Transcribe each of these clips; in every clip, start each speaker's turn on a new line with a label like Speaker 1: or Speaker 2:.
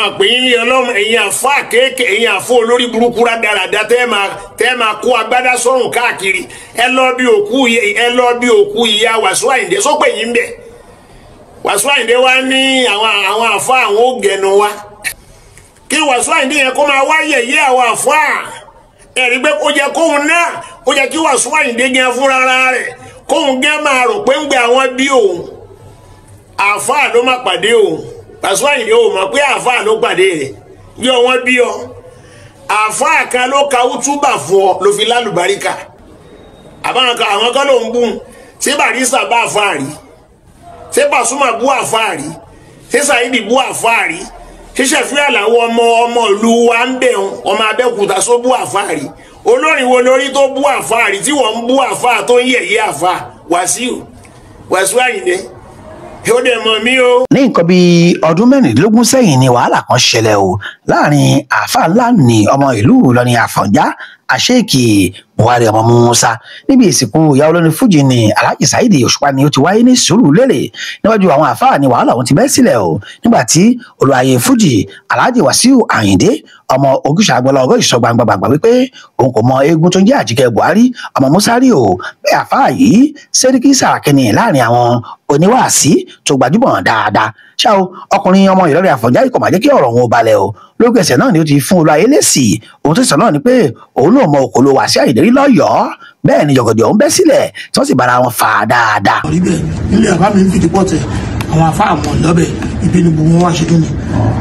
Speaker 1: Àpè yín lé ọlọ́run, ẹ̀yin àfa kéèké, ẹ̀yin àfọ olórí burúkú rádaràda tẹ́ máa kó agbádá sọ́rùn káàkiri. Ẹ lọ bí òkú, ẹ lọ bí òkú ìyá Wàsíù Àyìndé sópè yín bẹ̀. Wàsíù Àyìndé wá ní àwọn àfa àwọn ògẹnu wa. Kí Wàsíù Àyìndé yẹn kó máa wá yẹ̀yẹ́ àwọn àfa, ẹ̀rí pé ó jẹ́ kóun náà, ó jẹ́ kí Wàsíù Àyìndé gẹ́ fúnra rẹ̀, kóun gẹ́ máa rò pé ń gbé àwọn bí òun àfa ló má pàdé òun. Wàsíù Àyìndé ò mọ̀ pé àáfàá ló pàdé rẹ̀, yọ wọ́n bí ọ. Àáfàá kan ló ka útúbà fún ọ ló fi lálùbáríkà. Àwọn kan ló ń bú. Ṣé Barrister bá àáfàá rí? Ṣé Pasuma bú àáfàá rí? Ṣé Saheed bú àáfàá rí? Ṣé Ṣẹ̀fíù Àlàó ọmọ ìlú wa ń bẹ̀ ọmọ Abẹ́òkúta só bú àáfàá rí? Olórin wo lórí tó bú àáfàá rí tí wọ́n ń bú àáfàá tó ń yẹ̀yẹ́ àáfàá? Wàsíù Àyìndé ó dẹ̀ mọ̀ mí o.
Speaker 2: Ní nǹkan bíi ọdún 24 sẹ́yìn ni wàhálà kan ṣẹlẹ̀ o láàrin àáfàá ńlá ní ọmọ ìlú Ìlọrin Àfọ̀njá Àṣeèkì Buhari ọmọ Musa níbi ìsìnkú ìyá olórin Fújì ní Alhaji Saheed Òṣùpá ni ó ti wáyé ní Sùúrùlérè. Níwájú àwọn àáfàá ni wàhálà ọ̀hún ti bẹ́ sílẹ̀ o nígbà tí olùwàyè Fújì Alhaji Wàsíù Àyìndé ọmọ Ògúnṣàgbọ́lá ọgọ́ ìsọ gbangba gbangba wípé òun kò mọ eégún tó ń jẹ́ Àjíkẹ́ Buhari ọmọ Musa rí o. Bẹ́ẹ̀ àáfàá yìí Sẹ́ríkì Sàràkí ni láàrin àwọn oníwàásí tó gbajúmọ̀ dáadáa. Ṣá o, ọkùnrin ọmọ Ìlọrin Àfọ̀njá yìí kò má jẹ́ kí ọ̀rọ̀ òun ó balẹ̀ o. Lójú ẹsẹ̀ náà ni ó ti fún Olúwayé lésì. Ohun tó sọ náà ni pé òun náà mọ òkòló Wàsíù Àyìndé rí lọ́yọ̀ọ́. Bẹ́ẹ̀ ni jọ̀gọ̀dì ọ̀hún bẹ́ sílẹ̀ tí wọ́n sì bára wọn fà á dáadáa.
Speaker 3: Rí bẹ́ẹ̀ nílé àbá mi ń fìdí pọ̀ tẹ̀ àwọn afá àwọn lọ́bẹ̀ ibi ni gbogbo wọn wá ṣe kí ni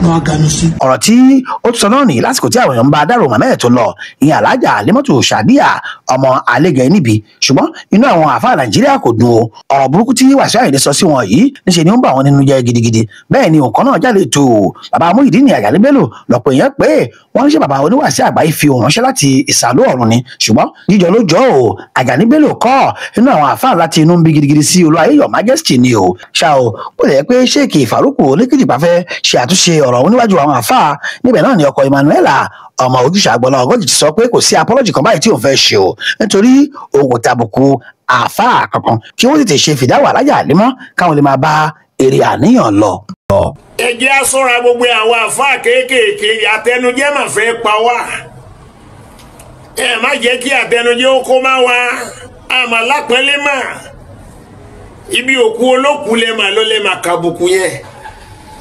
Speaker 3: wọn á ganu sí.
Speaker 2: Ọ̀rọ̀ tí ó tún sọ náà nìyí lásìkò tí àwọn èèyàn ń bá dárò màmá ẹ̀ tó lọ ìyẹn Alájà Alimọ́tò Ṣàdíà ọmọ Alẹ́gẹ̀ níbi. Ṣùgbọ́n inú àwọn àfáà Nàìjíríà kò dùn o. Ọ̀rọ̀ burúkú tí Wàsíù Àyìndé sọ sí wọn yìí níṣe ni ó ń bà wọn nínú jẹ́ gidigidi. Bẹ́ẹ̀ ni òǹkan náà jáde tó o. Bàbá Muyideen Àjàní Bello lọ́pọ̀ èèyàn pé wọ́n ń ṣe bàbá oníwàásí àgbáyé fi òun ránṣẹ́ láti ìsàlú ọ̀run ni. Ṣùgbọ́n jíjọ ló jọ o, Àjàní Bello kọ́ inú àwọn àfáà láti inú ń bí gidigidi sí Olúwayé Your Majesty ni o. Ṣá o, ó lè pé Sheikh Faruku Oníkìjìpá fẹ́ ṣe àtúnṣe ọ̀rọ̀ oníwájú àwọn àfáà níbẹ̀ náà ni ọkọ Emmanuela ọmọ Ògúnṣàgbọ́lá ọgọ́jì ti sọ pé kò sí apology kan báyìí tí òun fẹ́ ṣe o, nítorí òun kò tàbùkù àfáà kankan, kí wọ́n tètè ṣe fìdáwà Alájà Àlímọ́ káwọn lè máa bá èrè àníyàn lọ.
Speaker 1: Ẹ jẹ́ á ṣọ́ra gbogbo àwọn àfáà kéékèèké, àtẹnujẹ mà fẹ́ pa wá. Ẹ má jẹ́ kí àtẹnujẹ ó kó má wá, àmà lápẹ́lẹ́ mà. Ibi òkú olókùú lè mà ló lè mà kàbùkù yẹn.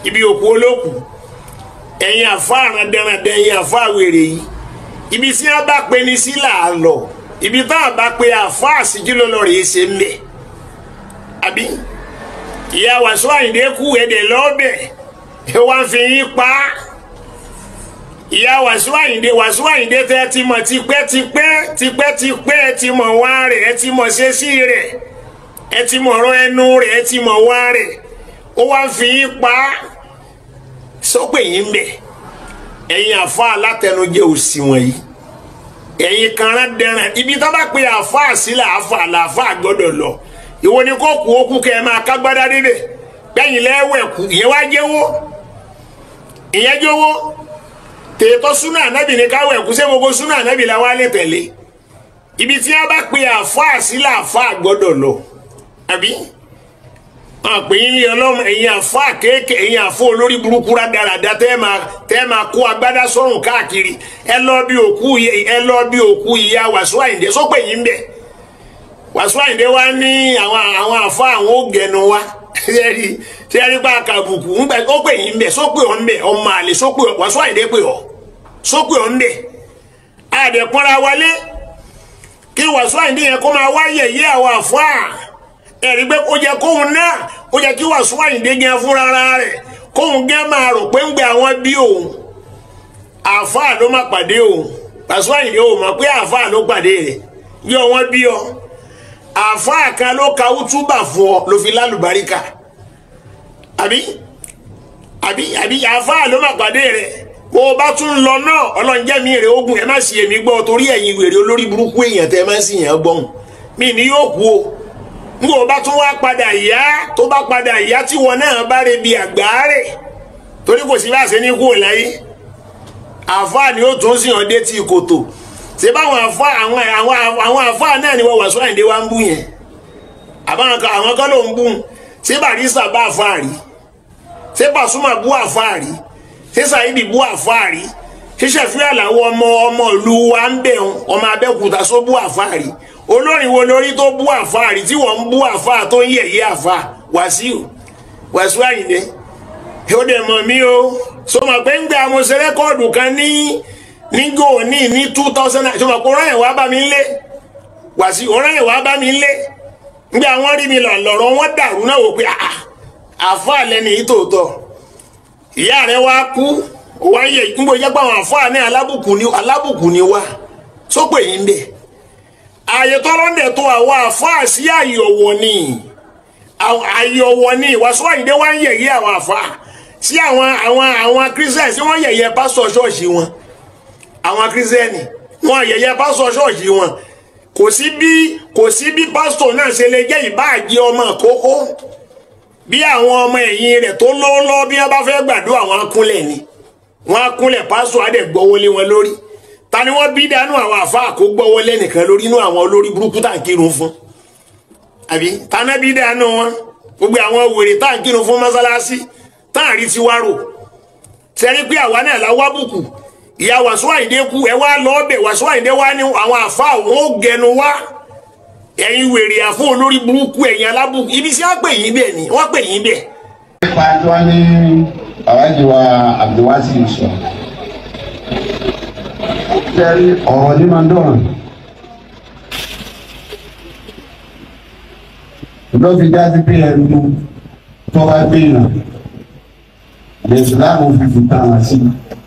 Speaker 1: Ibi òkú olókùú, ẹ̀yin àfáà randẹrandẹ, ẹ̀yin àfáà wèrè yìí, ibi tí wọ́n bá pe ní sí là á lọ, ibi tá a bá pe àfáà sí kí ló lọ rèé ṣe ń bẹ̀. Àbí ìyá Wàsíù Àyìndé kú ẹ̀dẹ̀ lọ́bẹ̀ ẹ wá ń fi yín pa á. Ìyá Wàsíù Àyìndé, Wàsíù Àyìndé tẹ́ ti mọ̀ tipẹ́ tipẹ́ tipẹ́ tipẹ́, ẹ ti mọ̀ wá rẹ̀, ẹ ti mọ̀ ṣe sí rẹ̀, ẹ ti mọ̀ ọ̀rọ̀ ẹnu rẹ̀, ẹ ti mọ̀ wá rẹ̀, ó wá ń fi yín pa á. Sọ́pẹ̀ yín bẹ̀, ẹ̀yin àfáà látẹnujẹ òsì wọ̀nyí, ẹ̀yin kanra dẹran. Ibi tá bá pe àfáà sí làáfàá làáfàá gbọ́dọ̀ lọ. Ìwọ ni kò kú okú kẹ ẹ máa kágbádá débẹ̀ gbẹ̀yìn lẹ́wẹ̀ kú, ìyẹn wá jẹ́wọ́, ìyẹn jẹ́wọ́. Tètò súnà ànábì ní káwẹ̀ kú, ṣé gbogbo súnà ànábì la wá lè tẹ̀lé? Ibi tí wọ́n bá pe àfáà sí làáfàá gbọ́dọ̀ lọ. Àbí àpè yín lé ọlọ́run, ẹ̀yin àfáà kéèké, ẹ̀yin àfọ olórí burúkú rádaràda tẹ́ máa kó agbádá sọ́rùn káàkiri. Ẹ lọ bí òkú, ẹ lọ bí òkú ìyá Wàsíù Àyìndé sópè yín bẹ̀. Wàsíù Àyìndé wá ní àwọn àfáà àwọn ògẹnu wa. Ṣé rí pa kàbùkù ńgbà ó pè yín bẹ̀, sópè ọ̀ ń bẹ̀, ọmọ àlè sópè Wàsíù Àyìndé pè ọ́ sópè ọ̀ ń bẹ̀. Àdẹ̀pọ́nra wálé kí Wàsíù Àyìndé yẹn kó máa wá yẹ̀yẹ́ àwọn àfáà. Ẹ̀rí pé ó jẹ́ kóun náà, ó jẹ́ kí Wàsíù Àyìndé gẹ́ fúnra rẹ̀, kóun gẹ́ máa rò pé ń gbé àwọn bí òun àfáà ló má pàdé òun. Wàsíù Àyìndé ò mọ̀ pé àfáà ló pàdé rẹ̀, yọ wọ́n bí ọ. Àfáà kan ló ka útúbà fún ọ ló fi lálùbáríkà. Àbí àbí àbí àfáà ló má pàdé rẹ̀. Bó o bá tún lọ náà, ọlọ́njẹ́ mi rè ogun, ẹ má sì èmi gbọ́ torí ẹ̀yin wèrè olórí burúkú èèyàn tẹ́ ẹ má sì yàn gbọ́hùn mi ní yóò kú o. Ngbò bá tún wá padà yá, tó bá padà yá tí wọn náà bá re bi àgbáre, torí kò sí bá ṣe ní kúrò láyé. Àfáà ni ó tún sì hàn dé tí kòtò. Ṣé báwọn àfáà àwọn àfáà náà ni wọ́n Wàsíù Àyìndé wá ń bú yẹn? Àbáwọn àwọn kan ló ń bú. Ṣé Barrister bá àfáà rí? Ṣé Pasuma bú àfáà rí? Ṣé Saheed bú àfáà rí? Ṣé Ṣẹ̀fíù Àlàó ọmọ ọmọ ìlú wa ń bẹ̀ ń ọmọ Abẹ́òkúta só bú àfáà rí? Olórin wo lórí tó bú àfáà rí tí wọ́n ń bú àfáà tó ń yẹ̀yẹ́ àfáà? Wàsíù Wàsíù Àyìndé ó dẹ̀ mọ̀ mí o. So mọ̀ pé ń gbé àwọn ṣe rẹ́kọ́ọ̀dù kan ní nígò ní 2000, so mọ̀ pé ọ̀rọ̀ yẹn wá bá mi lé. Wàsíù ọ̀rọ̀ yẹn wá bá mi lé. Ngbé àwọn rí mi lọ̀rọ̀ wọn dàrú náà wò pé àfáà lẹ́nu yìí tòótọ́. Ìyá rẹ̀ wá kú, wá yẹ ngbó jẹ́ pé àwọn àfáà ní alábùkù ni wá sópè yìí ń bẹ̀. Ààyè tọ́lọ́ ń dẹ̀ tó àwọn àfáà sí ààyè ọ̀wọ̀ ni, ààyè ọ̀wọ̀ ni. Wàsíù Àyìndé wá ń yẹ̀yẹ́ àwọn àfáà sí àwọn àwọn àwọn kírísítẹ́nì sí wọ́n yẹ̀yẹ́ pásítọ̀ ṣọ́ọ̀ṣì wọn. Àwọn kírísítẹ́nì wọ́n yẹ̀yẹ́ pásítọ̀ ṣọ́ọ̀ṣì wọn. Kò sí bí pásítọ̀ náà ṣe lè jẹ́ ìbáàjẹ́ ọmọ kókó bí àwọn ọmọ ẹ̀yìn rẹ̀ tó lọ́ọ́lọ́ bí wọ́n bá fẹ́ gbàdúrà wọn á kúnlẹ̀ ni, wọ́n á kúnlẹ̀, pásítọ̀ á dẹ̀ gbọ́wọ́lé wọn lórí. Ta ni wọ́n bí dánú àwọn àfáà kó gbọ́wọ́lé nìkan lórí inú àwọn olórí burúkú tá à ń kírun fún? Àbí taná bí dánú wọn? Gbogbo àwọn wèrè tá à ń kírun fún mọ́sálásí tá à rí tiwa rò. Sẹ́rí pé àwa náà la wá bùkù. Ìyá Wàsíù Àyìndé kú, ẹ wá lọ bẹ̀. Wàsíù Àyìndé wá ní àwọn àfáà wọn ó gẹnu wá. Ẹ̀yin wèrè àfọ olórí burúkú, ẹ̀yin alábùkù, ibi tí wọ́n pè yín bẹ́ẹ̀ ni wọ́n pè yín bẹ́ẹ̀.
Speaker 4: Nípa tí wọ́n ní aláàjì wa Abdulwasi sọ, tẹ́rí ọ̀rọ̀ ní máa ń dọ̀rùn. Ló fi já sí pé ẹnu tó bá gbéyàn lẹ́sìláàmù fífi tàn sí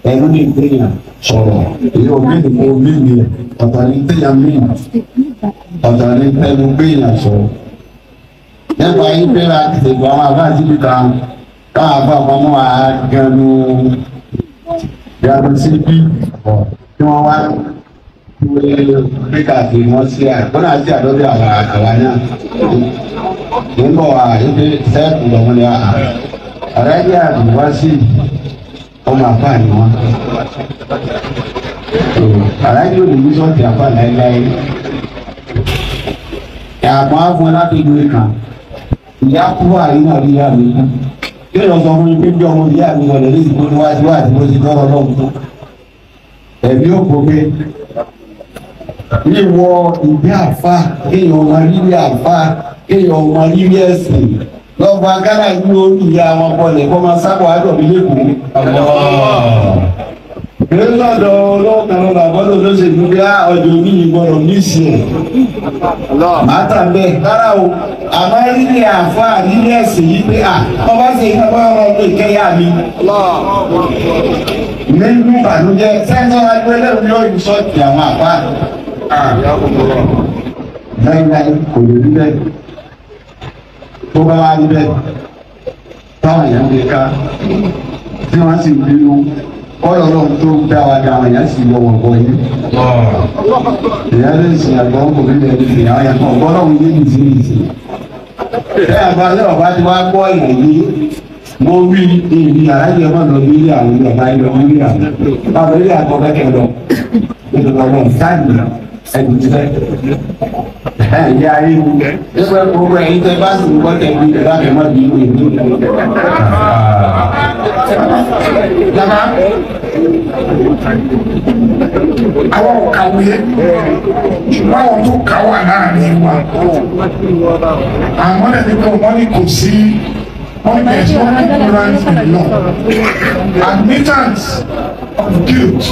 Speaker 4: ẹnu ní gbéyàn sọ̀rọ̀ èyí ò mí nìkan omi mi ẹ̀ ọ̀tọ̀ ní téèyàn mí ọ̀tọ̀ ní tẹnu gbéyàn sọ̀rọ̀. Nípa yín pé ra tètè àwọn àbá àti ibi kan káwọn àbá kan mọ́ àgànnù gànnù sí bí tí wọ́n wá pé káàkiri wọ́n sí àgbọ̀nà àti àdọ́bí àwọn àkàwá náà. Nígbà wà ibi sẹ́ẹ̀kù lọ́mọ ni àrẹ́jì Abdulwasi ọmọ àfáà ni wọ́n. Àrẹ́jì òní sọ́ọ̀tì àfáà láéláé. Àmọ́ àfọn láti ìlú ìkàn. Ìyá kú àyínà rí ìyá mi kú. Kí ló sọ fún mi pé bí ọmọ ìyá mi wọlé ní ìgbóni wájú àti bó ti tọrọ lọ́hùn tó. Ẹ̀mí ò kò pé wíwọ ìgbé àfa kéèyàn ọmọ rírì àfa kéèyàn ọmọ rírì ẹ̀sìn lọ́gbà gánà ní orí ìyá wọn bọ̀lẹ̀ kó máa sábọ̀ àdọ̀bí lẹ́kọ̀ọ́. Lọ́dọ̀ ọlọ́kan lọ́dọ̀ àbọ́dọ̀ olóṣèlú bí ọjọ́ oníyìí gbọ́dọ̀ mísì ẹ̀. Màá tà bẹ́ẹ̀ rárá o, àmọ́ rírì àfa rírì ẹ̀sìn yìí pé à wọ́n bá ṣe ìgbà wọn lọ ìkẹyà mi. Nínú ìbànújẹ́ sẹ́ńtọ́ agbẹ́lẹ́rù yóò yù sọ́ọ̀tì àwọn àfa. Láíláí kò lè rí bẹ́ẹ̀. Tó bá wá rí bẹ́ẹ̀, táwọn èèyàn lè ká tí wọ́n sì bínú kọ́lọ̀ ọlọ́run tó dá wa dá àwọn èèyàn sì yọ wọ̀n bọ̀ yìí. Èèyàn lè sìn àgbọ̀n kò ní lè sìn àwọn èèyàn kan ọ̀gbọ́n ọ̀hún yé nìsín nìsín. Bẹ́ẹ̀ àgbà lẹ́wọ̀n bá ti wá gbọ́ èèyàn yìí, mo rí èmi alájẹ ọmọ lọ ní ilé àwọn ilé ọba ilé ọmọ ilé àwọn bàbá ilé àgbọ̀ kẹ́kẹ́ lọ. Nítorí ọlọ́run táàgì ẹ̀dùn ti fẹ́. Ìyá ayé mi, ẹgbẹ́ gbogbo ẹ̀yin tẹ bá sì ń gbọ́ tẹ̀ bí ìdá kẹ́mọ́ bí ìlú ìlú.
Speaker 5: Bàbá, àwọn ò kàwé, ṣùgbọ́n àwọn tó kà wà láàrin wa. Àwọn ẹni pé wọ́n ní kò sí, wọ́n ní there is no ignorance in law. Admittance of guilt.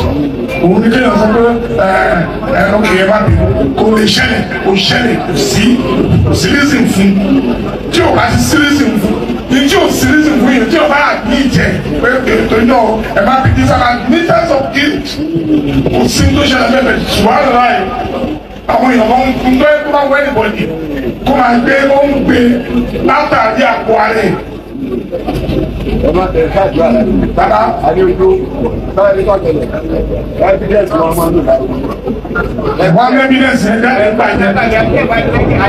Speaker 5: Òun ní kéèyàn sọ pé ẹ ok ẹ bá bínú, kò lè ṣẹlẹ̀, kò ṣẹlẹ̀, kò sí, kò sí reason fún. Tí o bá sí sí reason fún, ní tí o sí reason fún yẹn, tí o bá ní ìjẹ pé ètò iná ẹ má bí this admittance of guilt. Kò sí tó ṣẹlẹ̀ bẹ́ẹ̀ ṣùgbọ́n láì àwọn èèyàn kan ń gbé kó máa wẹ́ anybody kó máa gbé ó ń gbé látàrí àpò ara ẹ̀. Bàbá wọ́n ní evidence ẹ̀ jáde bàjẹ́.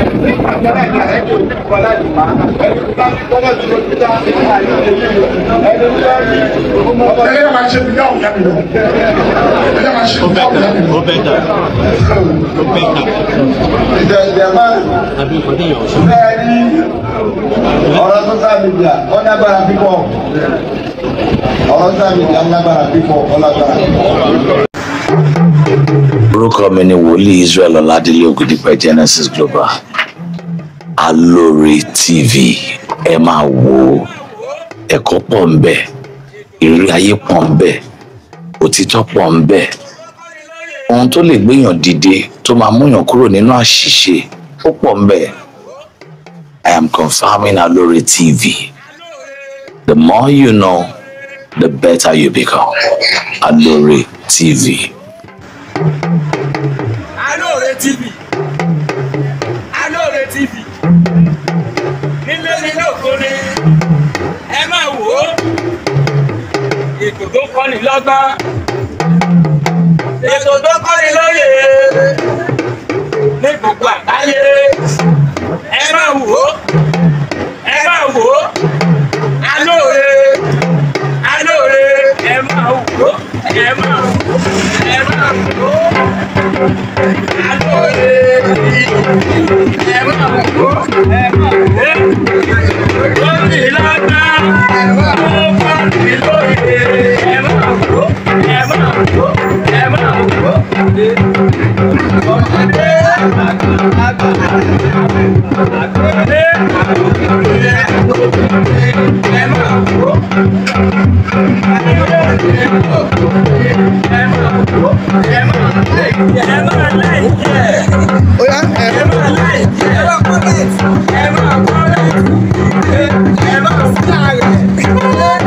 Speaker 5: Ẹ̀yẹ́ máa ṣe bíyà òyà mi lọ. Ẹ̀yẹ́ máa ṣe bíyà òyà mi lọ.
Speaker 4: Ìjọba bẹ́ẹ̀ ni ọ̀rọ̀ social media ó lágbára púpọ̀. Ọ̀rọ̀ sáà mi alágbára pípọ̀ ọlágbára.
Speaker 6: Orúkọ mi ni Wòlíì Israel Ọládélé Ògúndípẹ̀, Genesis Global. Alóore TV, ẹ máa wò ó. Ẹ̀kọ́ pọ̀ ń bẹ, ìrírí ayé pọ̀ ń bẹ, òtítọ́ pọ̀ ń bẹ, ohun tó lè gbéyàn dìde, tó máa múyàn kúrò nínú àṣìṣe, ó pọ̀ ń bẹ. I am confirming Alóore TV. The more you know, the better you become. Alóore TV.
Speaker 7: Alóore TV, Alóore TV, nílé nílé òkò ni ẹ máa wò ó. Ètò tó kọ́ni lọ́gbọ́n, ètò tó kọ́ni lóye ní gbogbo àgbáyé, ẹ máa wò ó, ẹ máa wò ó. Alóore, Alóore, ẹ máa wò ó, ẹ máa wò ó, ẹ máa wò ó. Alóore, ẹ máa wò ó, ẹ máa wò ó. Ó ní lọ́gbọ́n, ó kọ́ni lóye, ẹ máa wò ó, ẹ máa wò ó, ẹ máa wò ó. Ọmọdé, àgbà, àgbà, ẹ máa wò ó. Ẹ máa wò ó, ẹ máa ẹ máa like ẹ. Ẹ máa like ẹ. Ẹ máa comment. Ẹ máa share.